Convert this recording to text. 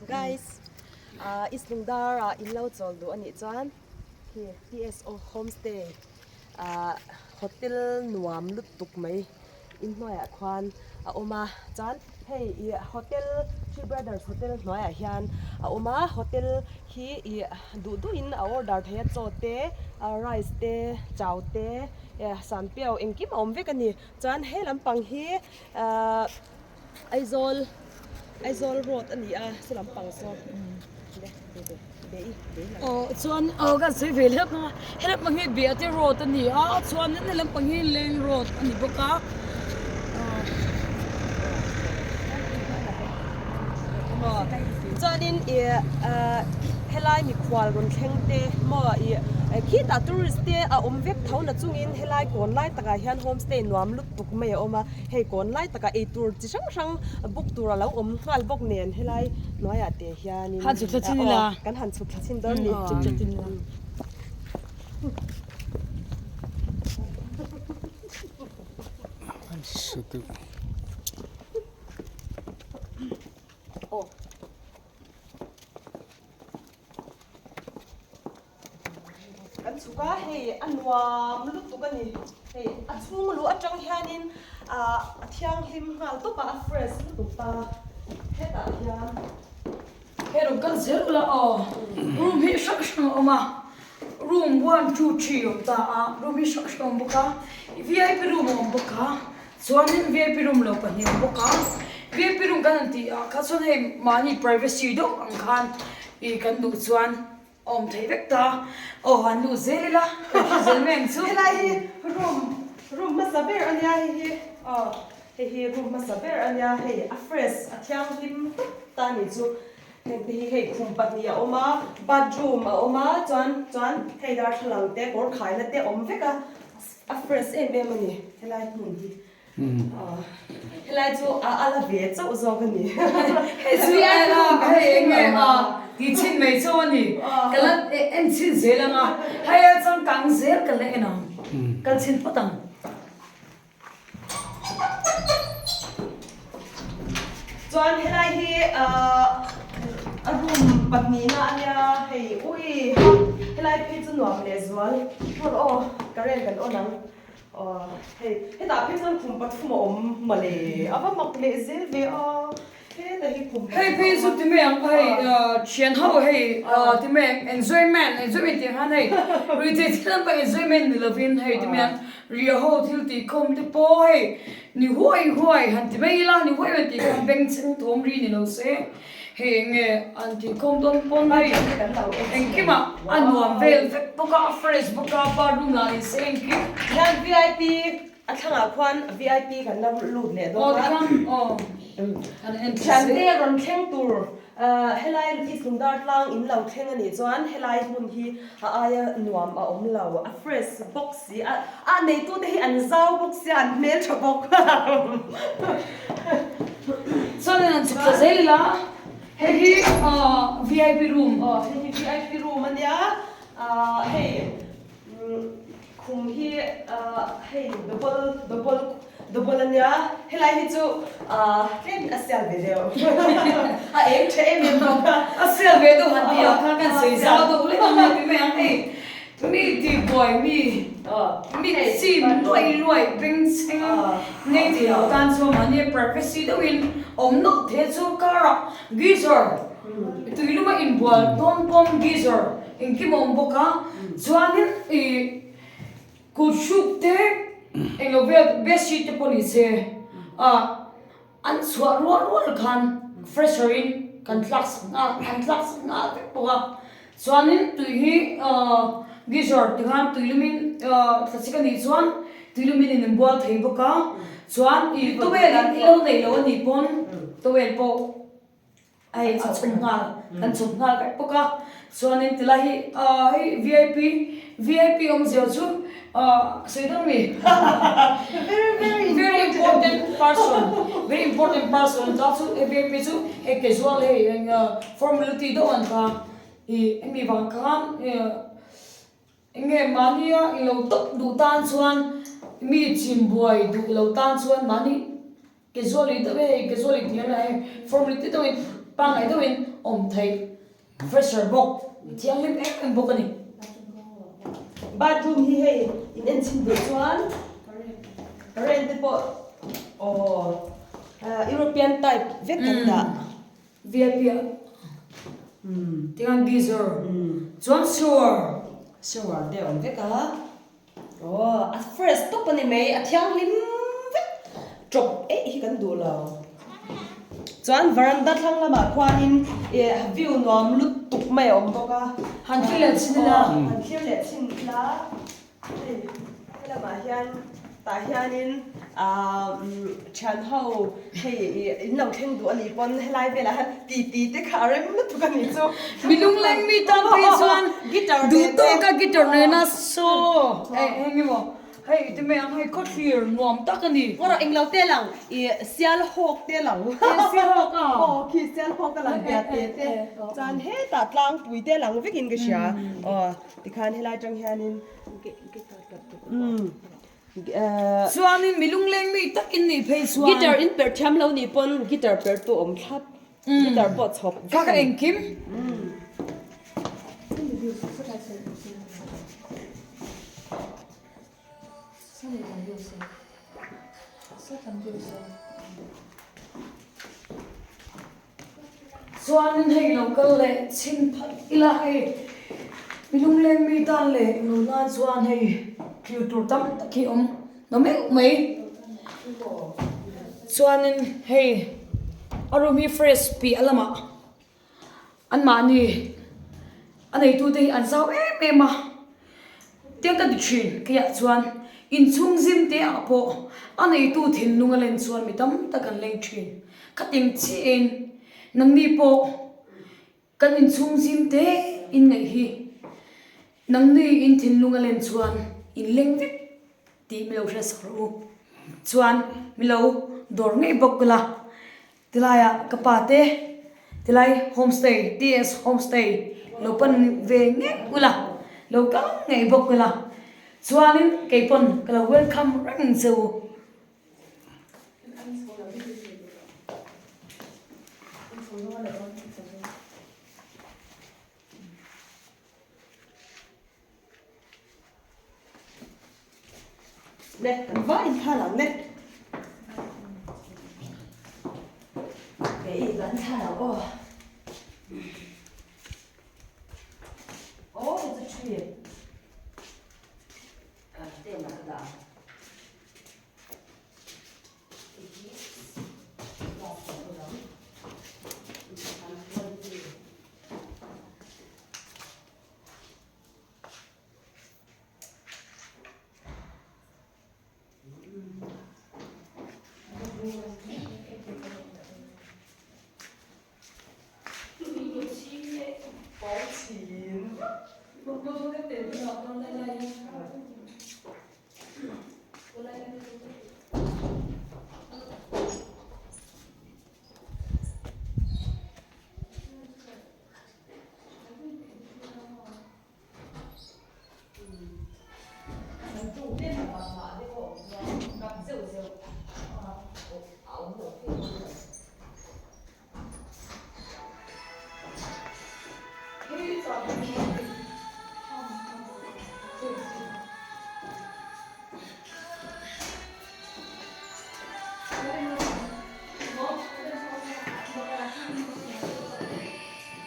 Guys, ah East Lungdar ah in lo chawl duh a nih chuan khi TSO Homestay ah hotel nuam lutuk mai inhnuaiah khuan a awm a chuan hei ih hotel Three Brothers hotel hnuaiah hian a awm a hotel hi ih duh duhin a order thei a chaw te rice te chow te sanpiau engkim a awm vek a ni chuan he lampang hi ahh Aizawl Aizawl road a ni a saw lampang saw Aw chuan aw kan sawi ve lek a he lampang hi Biate road a ni a chuan he lampang hi Leng road a ni bawk a aw chuanin ih ah helai mikhual rawn thleng te maw ih khitah tourist te a awm vek tho na chungin helai kawn lai takah hian homestay nuam lutuk mai a awm a. Hei kawn lai takah eitur chi hrang hrang buk tur a lo awm nghal bawk nen helai hnuaiah te hianin Han chhuk thla chin ila. Aw kan han chhuk thla chin dawn ni. Chhuk thla chin ila. Aw. Kan chhuk a, hei a nuam lutuk a ni. Hei a chhung luh atang hianin ah a thianghlim nghal tawp a, a fresh lutuk ta hetah hian. Hei rawn kal zel ula aw, room hi hrang hrang a awm a, room one two three a awm ta a, room hi hrang hrang a awm bawk a, vip room a awm bawk a, chuanin vip room lo pahnih a awm bawk a, vip room kan han tih ah kha chuan hei mahni privacy deuh ang khan ih kan duh chuan. Awm thei vek ta. Aw han luh zel ila kan hre zel mai ang chu. Helai hi room room hmasa ber a nia hei hi aw hei hi room hmasa ber a nia hei a fresh a thianghlim tawp ta a nih chu heng te hi hei khum pahnih a awm a bathroom a awm a chuan chuan hei darthlalang te kawr khaina te awm vek a a fresh em em a ni helai hmun hi. Helai chu a a la ve chauh zawk a ni. Hei chu a la hei eng nge a tih chhin mai chauh a ni. Ka la en chhin zel ang a, hei a changkang zel ka la en ang. Kal chhin phawt ang. Chuan helai hi a room pahnihna a nia hei ui ha helai phei chu nuam lehzual. Hmun aw current kan on ang. Aw hei hetah phei chuan khum pathum a awm mawle a va mak leh zel ve a heta hi khum Hei phei chu ti mai ang hei thian ho hei ti mai ang enjoyment enjoyment tih khan hei ruihtheih thil lampang enjoyment ni lovin hei ti mai ang riah ho thil tih khawm te pawh hei ni huai huai han ti mai ila ni huai huai tih khan bengchheng thawm ri ni lo se. Hei eng nge an tih khawm dawn pawn hei engkimah a nuam vel vek bawk a, a fresh bawk a, bathroom lah ni se engkim. Hian vip a thlangah khuan vip kan la lut leh dawn a. Aw tikhan aw kan en thla zel. Thiante rawn thleng tur helai East Lungdar tlang in lo thleng a nih chuan helai hmun hi a aia nuam a awm lo, a fresh bawk si a, a neitute hi an zau bawk sia an hmeltha bawk. Chuan an chhuk ta zel ila, hei hi vip room. Aw hei hi vip room a nia, hei khum hi hei double double double a nia, helai hi chu tlem a sial ve deuh a eng tha em em bawk a. A sial ve deuh han tih ah khan kan sawi zau deuh lek ang a ti mai ang hei. Mi tihbuai mi, mi chim luai luai bengchheng nei thei lo tan chuan mahni privacy deuhin awm nawlh thei chu car ah geyser tui luma inbual dawn pawn geyser engkim a awm bawk a, chuanin ih kut hruk te englo vel bedsheet te pawh ni se ah. An chhuah rual rual khan fresher in kan tlak sak nghal an tlak sak nghal vek bawk a, chuanin tui hi geyser ti khan tui lumin thlasik a nih chuan tui lumin in inbual thei bawk a, chuan ih towel in i lo neih loh a nih pawn towel pawh Hei a chhawm nghal kan chhawm nghal vek bawk a chuanin tilai hi ahh hei vip vip awmzia chu ahh sawi dawn mi very important person very important person ta chu hei vip chu hei casual hei eng formality deuh an kha ih hemi vang khan eng nge mahnia ilo tawp duh tan chuan mi chimbuai duh lo tan chuan mahni Casually deuh e, casually tih a la hei, formality deuhin. Pangngai deuhin awm theih fresher bawk thianghlim em em bawk a ni. Bathroom hi hei in en chhin duh chuan rent te pawh aw European type vek kan dah. VIP a tingan geyser chuan shower. Shower te a awm vek a. Aw a fresh tawp a ni mai a thianghlim vek tawp eih hi kan duh lo chuan veranda thlang lamah khuanin ih view nuam lutuk mai a awm bawk a han thlir leh chhin ila han thlir leh chhin ila hei helamah hian tah hianin ah thian ho hei ih in lo thleng duh a nih pawn helai velah hian ti ti te kha a rem lutuk a nih chu. Mi lungleng mi tan phei chuan guitar duh tawk a guitar nena solo eng eng emaw hei ti mai ang hei khawthlir nuam tak a ni. Ngawrh englo te lang ih sial hawk te lang sial hawk a aw khi sial hawk a lang biat te te chuan hetah tlangpui te lang vekin ka hria aw tikhan helai atang hianin umm. Chuanin mi lungleng mi tak in nih phei chuan. Guitar in perh thiam lo nih pawn guitar perh tu awm thlap. Guitar pawh chhawp vek. Kha ka engkim. Chuanin hei lo kal leh chhin phat ila hei mi lungleng mi tan leh nu nan chuan hei thlir tur tam tak hi awm lo meuh mai. Chuanin hei a room hi fresh piah lamah anmahni a neitute hi an zau em em a tiang ka ti thin keiah chuan inchhung zim te ah pawh a neitu thinlung a len chuan mi tam tak an leng thin. Khating chiahin nangni pawh kan inchhung zim te in ngaih hi nangni in thinlung a len chuan in leng vek tih milo hre sak rawh u. Chuan milo dawr ngei bawk ila tilaiah ka pa te tilai homestay TS homestay lo pan ve ngei ula lo kal ngei bawk ila chuanin keipawn ka lo welcome reng che u. Ne kan va in thla lo ne kei kan thla lo aw.